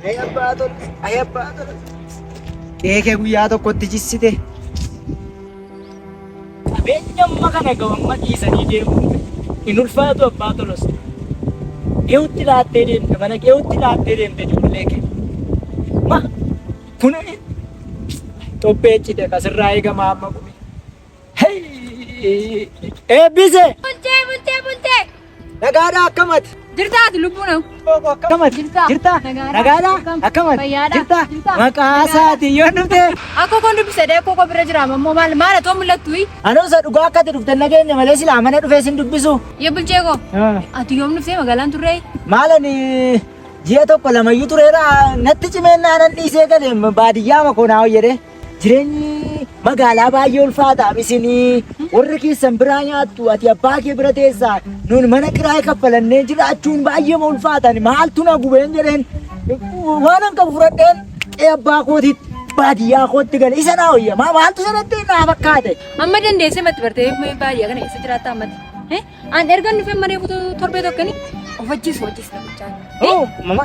Ayi abbaa tol, ayi abbaa tol. Qe'ee kee guyyaa tokkotti jissite. Qabeenya amma kana ga'u amma dhiisanii deemuun hin ulfaatu abbaa tolos. Qe'utti laattee deemte mana qe'utti laattee deemte ijoollee kee. Ma kun xobbee cite kasirraa eegama amma kuni. Hey! Eebbise! Bultee bultee bultee. Nagaadhaa akkamati? Jirtaa ati lubbuu nama. Akkamati? Jirtaa. Jirtaa? Nagaadhaa. Nagaadhaa? Akkam? Akkamati? Fayyaadhaa? Jirtaa? Jirtaa? Maqaa Nagaadhaa. isaatiin yoo dhufte. Akka koon dubbise dee koo bira jira ammoo maal maal atoo mul'attu? Anoo isa dhugaa akka ati dhufte nageenya malee silaa mana dhufee sin dubbisu. Yaa bulchee koo. Ati yoom dhuftee magaalaan turree? Maal ani ji'a tokko lamayyuu tureera natti cimeennaa nan dhiisee gale baadiyyaa makoo naa hojjedhe. Jireenyi magaalaa baay'ee ulfaata isinii warri keessan biraa nyaattu ati abbaa kee bira teessaa nuun mana kiraayii kaffalannee jiraachuun baay'ee ma ulfaatan maaltu na gubeen jedheen waan an qabu fudhadheen qe'ee abbaa kootitti baadiyyaa kootti gale isa naa wayya maa maaltu sanatti naa fakkaate. Amma dandeessee matti bartee baadiyyaa kana keessa jiraatta ammatti. An erga dhufee mana reefu torbee tokkoni of ajjeesu ajjeesu namichaa. Oh, mama,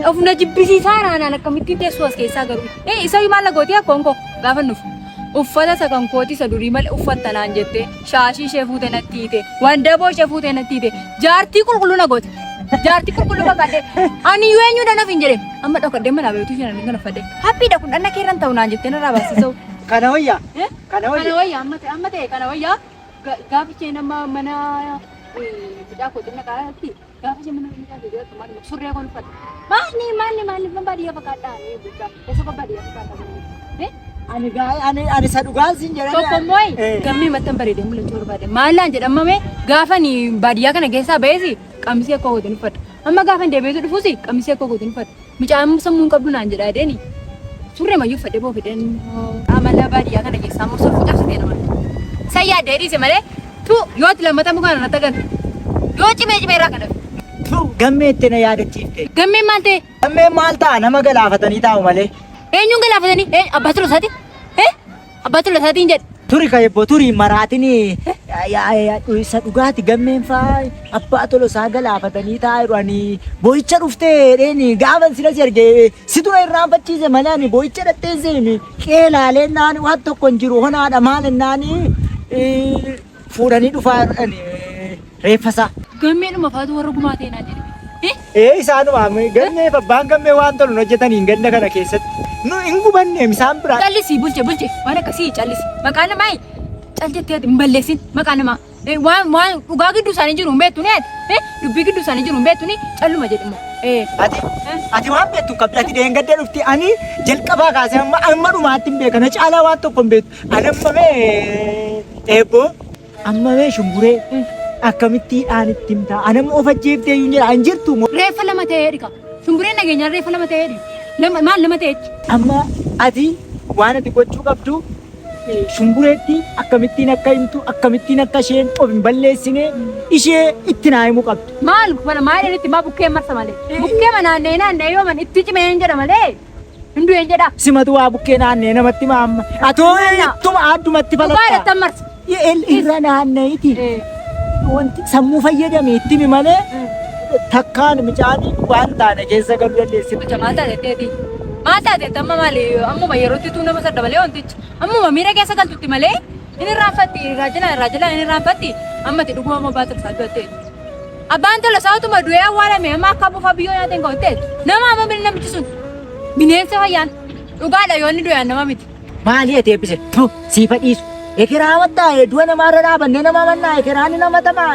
Of na jibbisiisaa raanaan akkamittiin teessoo as keessaa garuu. Isa maal na gootii akkoon koo gaafa nuuf. Uffata isa kan kooti isa durii malee uffatta naan jette shaashii ishee fuute natti hiite wandaboo ishee fuute natti hiite jaartii qulqulluu na goote. Jaartii qulqulluu fakkaadhe ani iyyuu eenyuudha naaf hin jedhe amma dhokadhee manaa beektuu isheen ani kan uffadhe haphiidha kun dhanna keerran ta'u naan jettee narraa baasisoo. Kana wayya. Kana Kana wayya. wayya amma ta'e amma ta'e kana wayya gaafa isheen amma mana mucaa kootiin naqaatti gaafa isheen mana mucaa kootiin naqaatti maal surree koon uffadha. Maalni maalni maalni ban baadiyyaa fakkaadhaa ni bulchaa eessa kan baadiyyaa fakkaadhaa. Ani gaa ani ani isa dhugaan sin jedhan. Tokko immoo gammee mattan bareedee mul'achuu barbaade. Maallaan jedhamame gaafa ni baadiyyaa kana keessaa ba'eesi qamisii akka kootiin uffadha. Amma gaafa deebi'eetu dhufuus qamisii akka kootiin uffadha. Mucaan sammuu hin qabdu naan jedhaa deeni. Surree mayyuu uffadhee boo fedheen amala baadiyyaa kana keessaa immoo safuu cabsitee nama. San yaaddee dhiise malee tu yoo ati lammata muka kana irratti agartu yoo cimee cimee irraa kana. Gammee itti na yaadachiifte. Gammeen maal ta'e? Gammeen maal ta'a nama galaafatanii taa'u malee. Eenyuun galaafatanii? Abbaa Tolosaatiin? Abbaa Tolosaatiin jedhe. Turi ka ebboo turi maraatiin isa dhugaati gammeen faa abbaa Tolosaa galaafatanii taa'aa jiru ani boo'icha dhuftee jedheen gaafan sila si arge situ na irraanfachiise malee ani boo'icha dhattee seemi qeelaalee naan waan tokko hin jiru honaadha maal naan fuudhanii dhufaa jedhani reeffa isaa. Gammeedhuma faatu warra gumaa ta'e naan jedhe. Ee isaanuma gammeef abbaan gammee waan tolu hin hojjetaniin ganda kana keessatti nu hin gubanneem isaan biraa. Callisi bulche bulche waan akkasii callisi. Maqaa namaa cal jettee ati hin balleessin maqaa namaa. Waan waan dhugaa gidduu isaanii jiru hin beektu ni ati. Dubbii gidduu isaanii jiru hin beektu ni calluma jedhimoo. Ati ati waan beektu hin qabdu ati dheengadda dhufti ani jalqabaa kaasee amma amma dhumaatti hin beeka na caalaa waan tokko hin beektu. Ani amma mee eebboo amma mee shumburee akkamittiidhaan itti himtaa ani amma of ajjeeftee iyyuu hin jira hin jirtu moo. Reeffa lama ta'ee dhika. Shumbureen nageenyaan reeffa lama ta'ee dhika. Lama maal lama ta'etti? Amma ati waan ati gochuu qabdu shumbureetti akkamittiin akka himtu akkamittiin akka isheen of hin balleessine ishee itti naa himuu qabdu. Maal mana maal itti maa bukkee marsa malee. Bukkee naannee naannee yoo man itti cimee hin jedha malee. Hin du'een jedha. Simatu waa bukkee naannee namatti hima amma. Atoo ittuma addumatti Dhugaa falatta. irratti marsa. Irra naanneeti. Wanti sammuu fayyadame itti himi malee takkaan mucaan waan taane keessa galuu dandeessi. Mucha maal taate teeti? Maal taate amma maali ammuma yerootti tuu nama sadda malee wantichi ammuma miira keessa galtutti malee inni irraanfatti irraa jalaa irraa jalaa inni irraanfatti ammati dhuguma amma abbaa tolsaa du'atte. Abbaan tolsaa utuma du'ee awwaalame amma akka bofaa biyyoo nyaate hin ka'u nama amma bini namichi sun bineensa fayyaan dhugaadha yoo inni du'e nama miti. Maali ati eebbise? Tu siifa dhiisu. Ekeraa amantaa du'a namaarra dhaabannee nama amannaa ekeraan nama tamaa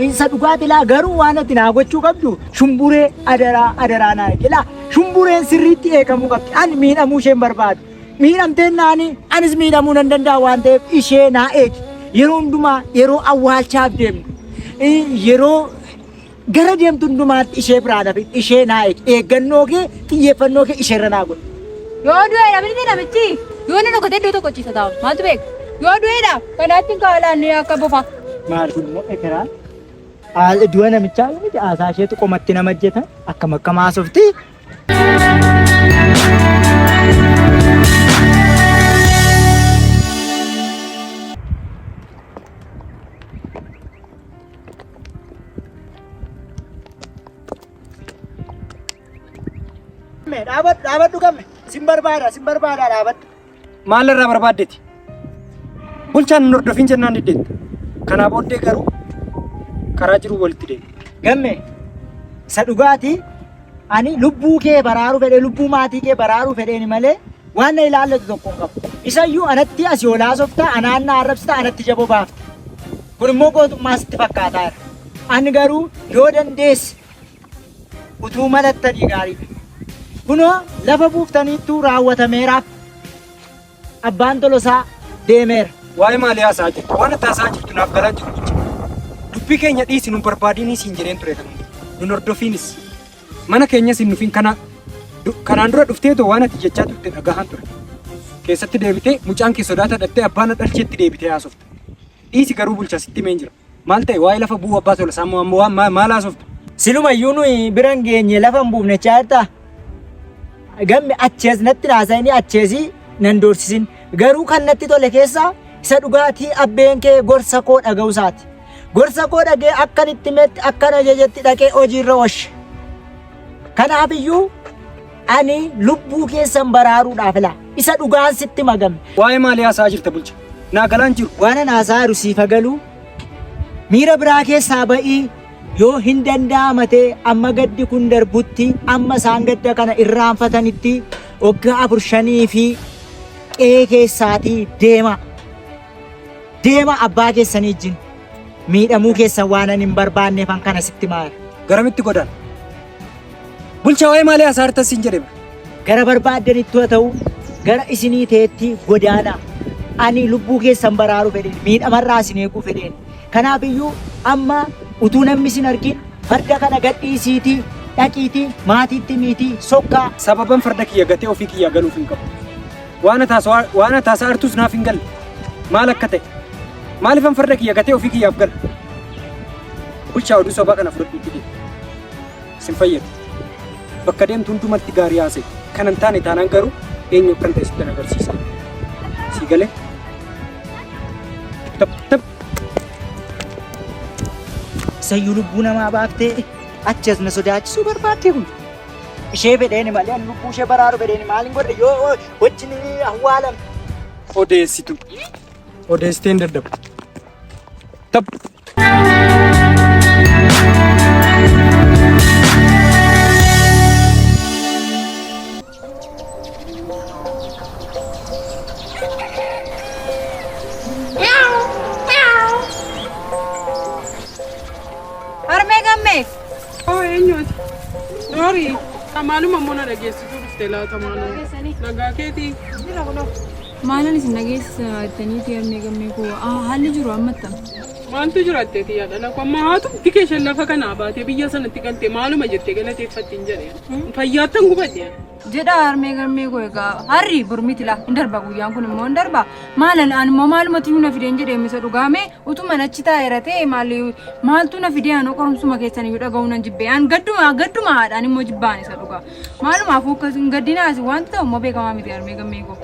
isa dhugaati laa garuu waan ati naa gochuu qabdu shumburee adaraa adaraa naa eegi laa shumbureen sirriitti eegamuu qabdi ani miidhamuu isheen barbaadu miidhamteen naani anis miidhamuu nan danda'a waan ta'eef ishee naa eegi yeroo hundumaa yeroo awwaalchaaf deemnu yeroo gara deemtu hundumaatti ishee biraa nafi ishee naa eegi eeggannoo kee xiyyeeffannoo kee isheerra naa godhi. Yoo du'eedha miti namichi yoo inni dhokatee iddoo tokko ciisa taa'u maaltu beeka yoo du'eedha kanaatti hin kaa'alaan akka bofaa. Maal kun immoo ekeraan du'a namichaa miti haasaa isheetu qomatti nama hojjeta akkam akkam haasofti. Dhaabadhu dhaabadhu gamme sin barbaada sin barbaada dhaabadhu. Maal irraa barbaaddeeti? Bulchaan hin hordofin jennaan diddeetta. Kanaa booddee garuu karaa jiruu walitti deema. Gamme isa dhugaatii ani lubbuu kee baraaruu fedhee lubbuu maatii kee baraaruu fedheeni malee waan na ilaallatu tokko hin qabu. Isayyuu anatti asii ol haasofta, anaan na arrabsita, anatti jaboo baafta. Kun immoo gootummaa sitti fakkaataa jira. Ani garuu yoo dandeesse utuu malattanii gaariidha. Kunoo lafa buuftaniittuu raawwatameeraaf. Abbaan Tolosaa deemeera. Waa'ee maalii haasa'aa jirtu? Waan ati haasa'aa jirtu naaf galaa jiru bulcha. Dubbii keenya dhiisi nun barbaadinii siin jedheen ture kan hunda. Nun hordofiinis. Mana keenyas hin dhufin kana kanaan dura dhufteetoo waan ati jechaa turte dhagahaan ture. Keessatti deebitee mucaan kee sodaata dhattee abbaan na dhalcheetti deebitee haasofta. Dhiisi garuu bulcha sitti himeen jira. Maal ta'e waa'ee lafa bu'uu abbaa Tolosaa immoo amma waan maal haasofta? Silumayyuu nuyi bira hin geenye lafa hin buufne jechaa jirtaa? Gamme achees natti haasa'ini acheesii nan doorsisin. Garuu kan natti tole keessaa isa dhugaatii abbeen kee gorsa koo dhaga'uu isaati. Gorsa koo dhagee akkan itti himetti akkan ajajetti dhaqee hojiirra ooshe. Kanaaf iyyuu ani lubbuu keessan baraaruudhaaf ilaa isa dhugaan sitti magame. Waa'ee maalii haasa'aa jirta bulcha? Naa galaan jiru. Waan an haasa'aa jiru siif haa galuu. Miira biraa keessaa ba'ii yoo hin danda'ama ta'e amma gaddi kun darbutti amma isaan gadda kana irraanfatanitti waggaa afur shanii fi qe'ee keessaatii deema. Deema abbaa keessanii wajjin miidhamuu keessan waan ani hin barbaanneef an kana sitti maara. Garamitti godaan? Bulchaa waa'ee maalii haasa'aa jirta siin jedhe. Gara barbaaddanitti haa ta'u gara isinii ta'etti godaanaa. Ani lubbuu keessan baraaruu fedheen miidhamarraa isin eeguu fedheen. Kanaaf iyyuu amma utuu namni isin argin farda kana gadhiisiitii dhaqiitii maatiitti miitii sokkaa. Sababan farda kiyya gatee ofii kiyyaa galuuf hin qabu. Waan ati haasa'aa jirtus naaf hin galle. Maal akka ta'e. Maaliifan farda kiyya gatee ofii kiyyaaf gala? Bulchaa oduu sobaa kana fudhadhuutti deemi. Sin fayyadu. Bakka deemtu hundumatti gaarii haasa'i. Kan hin taane taanaan garuu eenyu akkan ta'e sittan agarsiisa. Sii galee? Tap tap. Isayyuu lubbuu namaa baaftee achi as na sodaachisuu barbaaddee kun. Ishee fedheeni malee ani lubbuu ishee baraaru fedheeni maalin godhe yoo wajjin awwaalame. Odeessitu. Odeessitee hin dadhabdu. Tap. Harmee gammee. Oo eenyuuti? Noorii, maaluma immoo na dhageessisuu dhufte laata maaloo? Nagaa keetii? Maalan isin dhageessisa jettaniiti harmee gammee koo haalli jiru ammattam. Maaltu jira jetteeti yaa dhala koo amma haatumti kee isheen lafa kanaa baatee biyya sanatti galte maaluma jettee galateeffatti hin jedhe. Fayyaattan gubadhe. Jedha harmee gammee koo egaa harri bormiti laa hin darba guyyaan kun immoo hin darba maalan an immoo maalumatu iyyuu na fideen jedhee misa dhugaame utuma achi taa'eera ta'e maali maaltu na fidee anoo qorumsuma keessan iyyuu dhaga'uu nan jibbee an gadduma gadduma haadhaan immoo jibbaan isa dhugaa maalumaaf akkas hin gaddinaas wanti ta'u immoo beekamaa miti harmee gammee koo.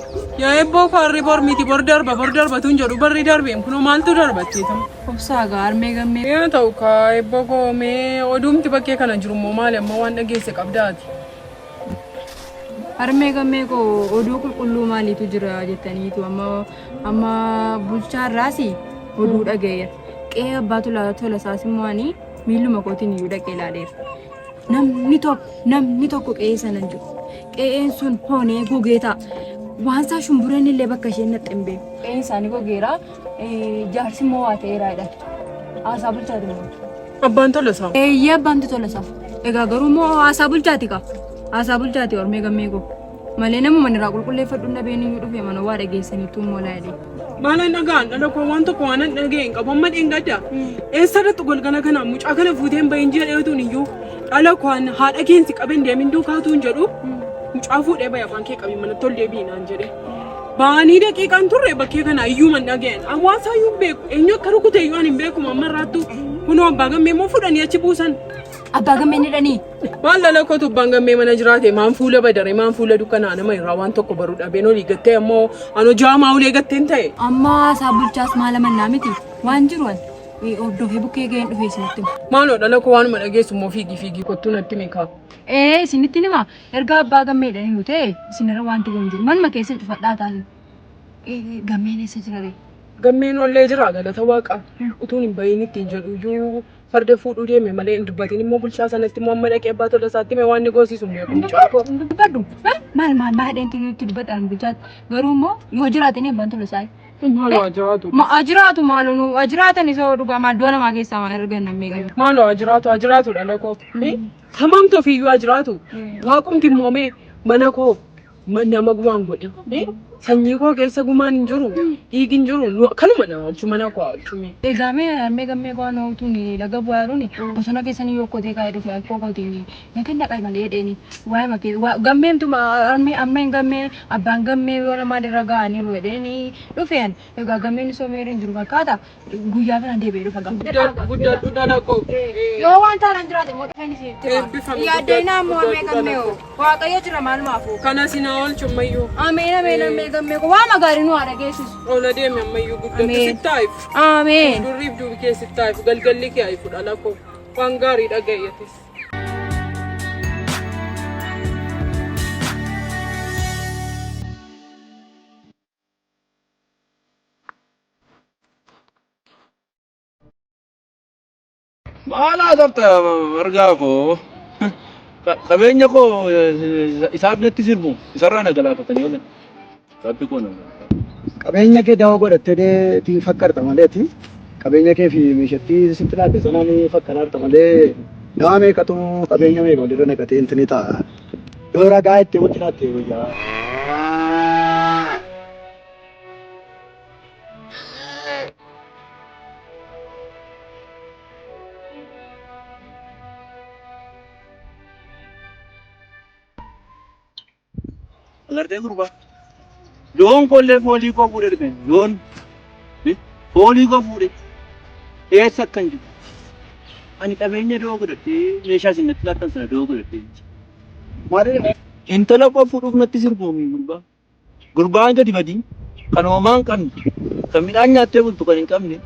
Yaa ebboo koo harri bor miti bor darba bor darba tun jedhu barri darbeen kunoo maaltu darbatteetama. Obsaa gaa harmee gammee. Yaa ta'u kaa ebboo koo mee oduumti bakkee kana jiru immoo maali amma waan dhageesse qabdaati. Harmee gammee koo oduu qulqulluu maaliitu jira jettaniitu amma amma bulchaarraas oduu dhaga'eera. Qe'ee abbaa tola tola isaas immoo ani miilluma kootiin iyyuu dhaqee ilaaleera. Namni tokko namni tokko qe'ee sana hin jiru. Qe'een sun honee gogee ta'a. Waan isaa shumbureen illee bakka isheen naqxe hin beeku. Qe'een isaanii gogeera. Jaarsi immoo waa ta'eera jedhan. Haasaa bulchaati immoo. Abbaan Tolasaa. Eeyyee abbaamti Tolasaa. Egaa garuu immoo haasaa bulchaati kaa. Haasaa bulchaati hormee gammee koo. Malee namuma irraa qulqulleeffadhu dhabeen iyyuu dhufe mana waa dhageessaniittuu immoo laa jedhee. Maalan dhagaan dhala koo waan tokko waan hin dhaga'e hin qabu amma dheengadda. Eessa irratti golgala kana mucaa kana fuutee hin bahin jedheetuun iyyuu dhala koo haadha keensi qabeen deemin duukaatuun jedhu mucaa fuudhee bahe afaan kee qabii manatti ol deebi'i naan jedhe. Ba'anii daqiiqaan turre bakkee kana iyyuu man dhaga'en. Hawaasa iyyuu hin beeku. Eenyu akka rukute iyyuu ani hin beeku amma irraattu. Kunoo abbaa gammee immoo fudhanii achi buusan. Abbaa gammee ni dhanii. Maal dhala kootu abbaan gammee mana jiraate maan fuula badare maan fuula dukkanaa nama irraa waan tokko baruu dhabeen olii gattee ammoo ano jaamaa ulee gatteen ta'e. Amma haasaa bulchaas maal amannaa miti waan jiru an. Hordofee bukkee ga'een dhufee isinitti hima. Maaloo dhala koo waanuma dhageessu immoo fiigii fiigii kottuu natti mikaa. Ee isinitti hima erga abbaa gammeedhaan hin ta'e isinirra wanti gahu hin jiru. Manuma keessa cufadhaa taate. Gammeen eessa jira ree? Gammeen ollee jira galata waaqa. Utuun hin bahin ittiin jedhu iyyuu farda fuudhuu deeme malee hin dubbatin immoo bulchaa sanatti immoo amma dhaqee abbaa tola isaatti hime waan inni goosisu hin beeku mucaa koo. Hin dubbadhu. Maal maal maal dheentu itti dubbadhaan bulchaatti. Garuu immoo yoo jiraate abbaan tola isaa. Maaloo haa jiraatu. Ma haa jiraatu maaloo nu haa jiraatan isa dhugaa maal du'a namaa keessaa maal arganna meeqa. Maaloo haa jiraatu haa jiraatu dhala koo. Hamaamtu ofiiyyuu haa jiraatu. Waaqumti immoo mee mana koo nama gumaan godhe. Sanyii koo keessa gumaan hin jiru. Dhiigi hin jiru. Kanuma na oolchu mana koo haa oolchu mee. Egaa mee harmee gammee koo anoo utuun laga bu'aa jiruun bosona keessanii yoo kotee kaa'ee dhufe akkoo kootiin na kenna qabi malee jedheeni waa'ee makee gammeemtu harmee ammeen gammee abbaan gammee yoo lamaan irra ga'aniiru jedheeni dhufeen egaa gammeen isoo meerri hin jiru fakkaata guyyaa biraan deebi'ee dhufa gammee. Guddadhu dhala koo. Yoo waan taanaan jiraate immoo dhufeen isin Eebbifami Yaaddeenaa immoo harmee gammee hoo waaqayyo jira maalumaafuu. Kana si na oolchu ammayyuu. Ameen ameen ameen gammee koo waan gaarii nu haa dhageessisu. Ola deemi ammayyuu guddadhu Ameen. sitti haa ifu. Ameen. Durriif duubi kee sitti haa ifu. Galgalli kee haa ifu dhala koo. Waan gaarii dhaga'i atis. Maal haasofta argaa koo? Qabeenya koo isaaf natti sirbu isarraa na galaafatanii oolan. Rabbi koo na Qabeenya kee dawoo godhattee ittiin fakkarta maleeti. Qabeenya kee fi meeshattii sitti laatte sanaan fakkaraarta malee nama meeqatu qabeenya meeqa walirra naqatee intini ta'a. Yoo ragaa itti wajji laatte wayyaa. Agartee gurbaa. Loon koollee foolii koo fuudhee dhufe. Loon foolii koo fuudhee eessa akkan jiru. Ani qabeenya doo godhadhee meeshaa isin natti laattan sana doo godhadhee. Maali? Intala koo fuudhuuf natti sirboomii gurbaa. Gurbaan gadi badii kan homaa hin qabne kan midhaan nyaattee bultu kan hin qabne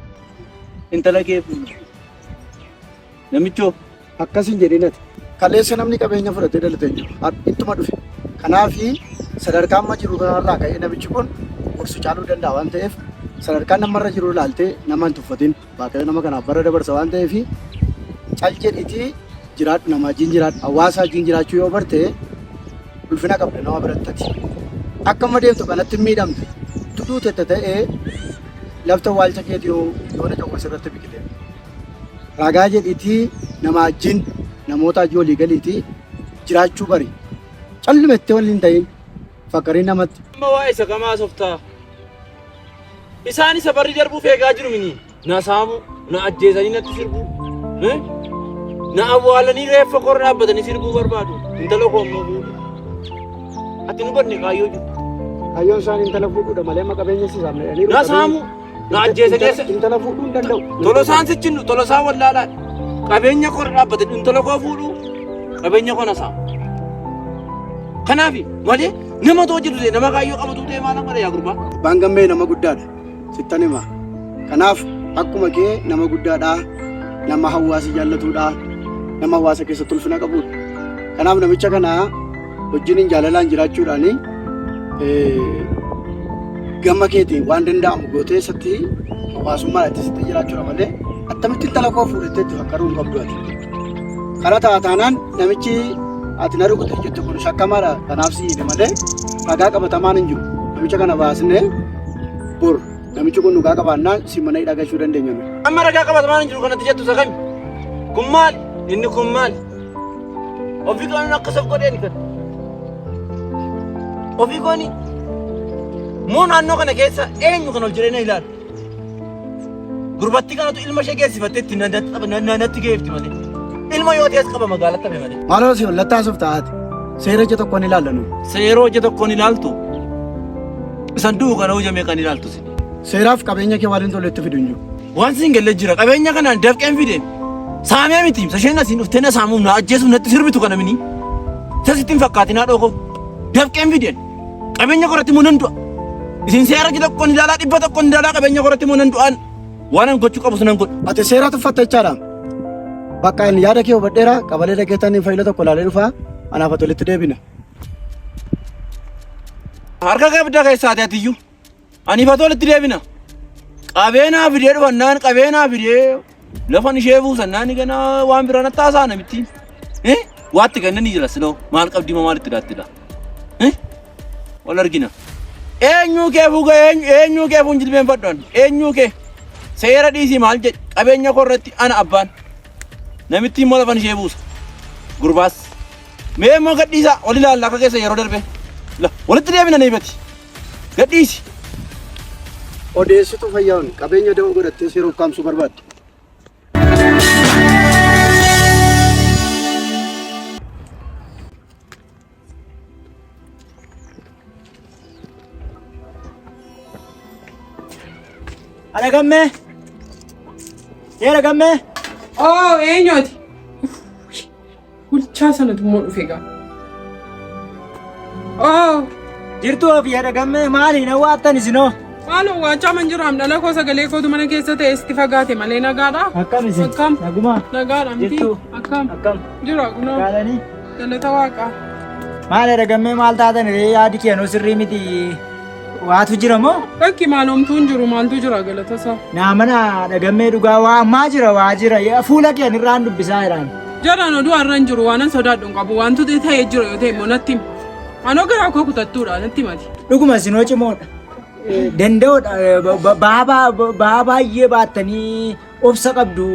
intala kee fuudha. Namichoo. Akkas hin jedhin ati. Kaleessa namni qabeenya fudhatee dhalate hin jiru. Ittuma dhufe. Kanaafi sadarkaa amma jiru kanarraa ka'ee namichi kun gorsu caaluu danda'a waan ta'eef sadarkaa namarra jiru ilaaltee nama hin tuffatin. Waaqayyo nama kanaaf bara dabarsa waan ta'eef cal jedhiitii jiraadhu nama wajjin jiraadhu hawaasa wajjin jiraachuu yoo barte ulfina qabda nama biratti ati. Akka amma deemtu kanatti hin miidhamtu. Tuduu tette ta'ee lafta waalcha keetii yoo yoona qawwa sirratti biqile. Ragaa jedhiitii nama wajjin namoota wajjin walii galiitii jiraachuu bari. Calluma itti waliin hin ta'in fakkarii namatti. Amma waa'ee isa kamaa haasoftaa? Isaan isa barri darbuuf eegaa jiru mini. Na saamu, na ajjeesanii natti sirbuu. Eh? Na awwaalanii reeffa korra dhaabbatanii sirbuu barbaadu. Intala koo ammoo fuudhu. Ati nu banne kaayyoo jiru. Kaayyoon isaan intala fuudhuudha malee amma qabeenya si saamne jedhaniiru. Na saamu, na ajjeesanii eessa? Intala fuudhuu hin danda'u. Tolosaan sichinnu, tolosaan wallaalaadha. Qabeenya korra dhaabbatanii intala koo fuudhu, qabeenya koo na saamu. Kanaaf malee nama too jiru ta'e nama kaayyoo qabatu ta'e maal amma yaa gurbaa. Abbaan gammee nama guddaadha. Sittan hima. Kanaaf akkuma kee nama guddaadha. Nama hawaasa jaallatudha. Nama hawaasa keessatti ulfina qabudha. Kanaaf namicha kana wajjiniin jaalalaan jiraachuudhaan gama keetiin waan danda'amu gootee isatti hawaasummaan itti sitti jiraachuudha malee attamitti intala koo fuudhettee itti fakkaruu hin qabdu ati. Kana ta'a taanaan namichi ati na rukute jettu kun shakkamaadha kanaaf si hidhe malee ragaa qabatamaan hin jiru. Namicha kana baasnee bor namichi kun dhugaa qabaannaan si mana hidhaa galchuu dandeenya nuyi. Amma ragaa qabatamaan hin jiru kanatti jettu isa kami? Kun maali? Inni kun maali? Ofii koon akkas of godheen kan. Ofii kooni moo naannoo kana keessa eenyu kan ol jedhee na ilaalu? Gurbattii kanatu ilma ishee geessifattee itti natti geeffti malee. Ilma yoo ta'es qaba magaalatti hafe malee. Maaloo si hollattaa suuf ta'aati. Seera ija tokkoon ilaalla nuyi. Seeroo ija tokkoon ilaaltu. Isan du'u kana hojii meeqaan ilaaltu si. Seeraaf qabeenya kee waan hin tolle itti fidu hin jiru. Waan siin galle jira qabeenya kanaan dafqeen fide. Saamee miti isheen asiin dhuftee na saamuuf na ajjeesuuf natti sirbitu kana mini. Isa sitti hin fakkaatin haadhoo koo. Dafqeen fideen. Qabeenya koratti immoo nan du'a. Isin seera ija tokkoon ilaalaa 100 ilaalaa qabeenya koratti immoo nan du'aan. Waan an gochuu qabus nan godha. Ati seera tuffatta jechaadha. Bakka inni yaada kee hubadheera qabalee dhageettanii faayila tokko ilaalee dhufaa anaaf ati walitti deebina. Harka qabda keessaati atiyyuu. Ani fatoo walitti deebina. Qabeenaa fidee dhufannaan qabeenaa fidee lafan ishee buusannaan ganaa waan biraa natti haasa'a namittiin. Eh? Waatti kennanii jira siloo maal qabdii moo maal itti daattidha. Eh? Wal argina. Eenyuu kee fuuga eenyuu kee fuun jilbeenfadhu ani eenyuu kee seera dhiisii maal jedhi qabeenya koo irratti ana abbaan. Namittiin immoo lafan ishee buusa. Gurbaas. Mee immoo gadhiisaa wal ilaalla akka keessa yeroo darbe. La walitti deebina ni bati. Gadhiisi. Odeessituu fayyaa'uun qabeenya da'oo godhattee seera ukkaamsuu barbaadde. Ana gammee. Seera gammee. Oo eenyuati? Bulchaa sanatu immoo dhufe gaa. Oo Jirtuu ofii haadha gammee maali na waattan isinoo? maaloo waachaa man jiru am dhala koo sagalee kootu mana keessa ta'e sitti fagaate malee nagaadha. Akkam isin? Akkam? Nagumaa? Nagaadha miti. Jirtuu? Akkam? Akkam? Jira kunoo Gaalanii? galata waaqaa. Maal haadha gammee maal taatan ree yaadi keenuu sirrii miti waatu jira moo? Bakki maalomtuu hin jiru maaltu jira galata isaa. Naa mana haadha gammee dhugaa waa ammaa jira waa jira fuula keen irraan dubbisaa jiraan. Jaraan oduu har'a hin jiru waanan sodaadhu hin qabu wantu ta'ee jira yoo ta'e immoo natti himi. Anoo garaa koo kutattuudha natti himati. Dhuguma isinoo cimoodha. Danda'oodha ba'aa baay'ee baattanii obsa qabdu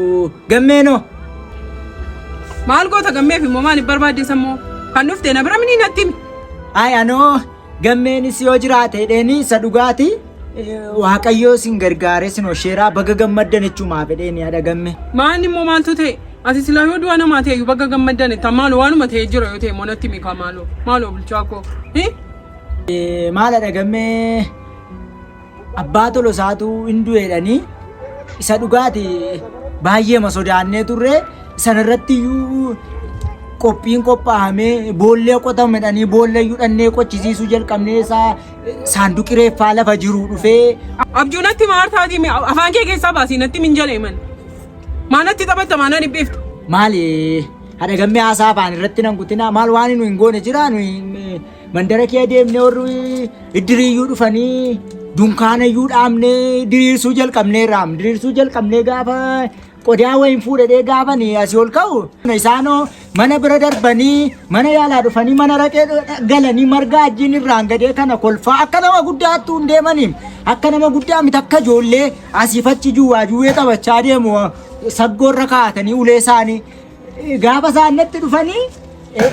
gammeenoo. Maal goota gammeef immoo maaliif barbaadde sammoo kan dhufte na bira minii natti himi. Ay anoo gammeenis yoo jiraate dheeni isa dhugaati waaqayyoo isin gargaaree isin osheeraa baga gammaddan jechuumaa fedheeni haadha gamme. Maan immoo maaltu ta'e ati silaa yoo du'a namaa ta'e iyyuu bakka gammaddan itti maaloo waanuma ta'e jira yoo ta'e immoo natti himi kaa maaloo maaloo bulchaa koo. Hi? Maal haadha gammee abbaa tolosaatu hin du'eedhanii isa dhugaati baay'eema sodaannee turre sanarratti iyyuu qophiin qophaa'amee boollee qotamedhanii boolla iyyuu dhannee qochisiisuu jalqabnee isaa saanduqi reeffaa lafa jiru dhufee Abjuu natti maal taatii mi afaan kee keessaa baasii natti min jalee man. Maa natti taphatta maa nan dhiphiifta. Maali haadha gammee haasaa afaan irratti nan kutinaa maal waan nu hin goone jira nu mandara kee deemnee warri iddiriiyyuu dhufanii dunkaana iyyuu dhaabnee diriirsuu jalqabnee raam diriirsuu jalqabnee gaafa qodaa wayin fuudhee gaafani asii ol ka'u isaanoo mana bira darbanii mana yaalaa dhufanii mana raqee galanii marga ajjiin irraan gadee kana kolfaa akka nama guddaattuu hin deemaniin akka nama guddaa miti akka ijoollee asiif achi juwaa juwee taphachaa deemu saggoorra kaa'atanii ulee isaanii gaafa isaan natti dhufanii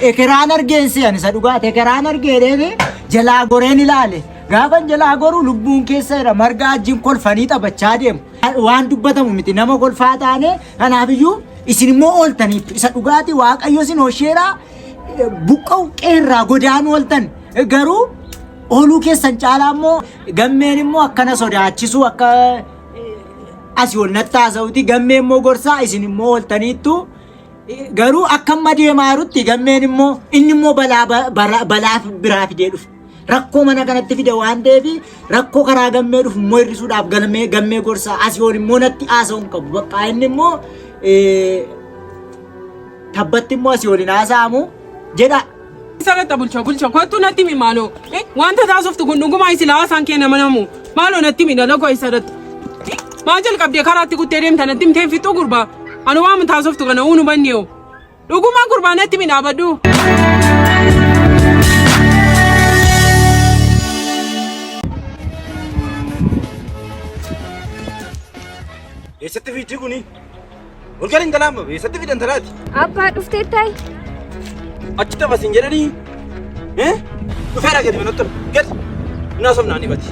ekeraan argeen se'an isa dhugaati ekeraan argeedheef jalaa goreen ilaale gaafan jalaa goruu lubbuun keessa jira marga ajjiin kolfanii taphachaa deemu waan dubbatamu miti nama kolfaa taane kanaafiyyuu isin immoo ooltaniittu isa dhugaati waaqayyo isin hosheeraa buqqa'u qeerraa godaanuu ooltan garuu ooluu keessan caalaa immoo gammeen immoo akkana sodaachisuu akka asii ol natti haasa'uti gammee immoo gorsaa isin immoo ooltaniittu garuu akka amma deemaa jirutti gammeen immoo inni immoo balaa balaa biraa fidee dhufe rakkoo mana kanatti fide waan ta'eef rakkoo karaa gammee dhufu immoo hir'isuudhaaf galmee gammee gorsaa asii ol immoo natti haasa'uu hin qabu bakka inni immoo tabbatti immoo asii ol hin haasa'amu jedha. Sarata bulcha bulcha kottu natti himi maaloo. Wanta taasiftu kun dhugumaa isin haasaan kee nama namu maaloo natti himi dhala koo sarata. Maal jalqabdee karaatti kuttee deemta natti himtee fixuu gurbaa. Anu waan taasiftu kana uunu banneeyo. Dhugumaa gurbaa natti himi dhaabadhu. Eessatti fiiddii kuni? Ol gadi intalaa amma eessatti fidan talaati? Abbaa dhuftee taa'i. Achi taphas hin jedhanii? Dhufeera gadi manatti ol gadi. Naa sobnaan hibati.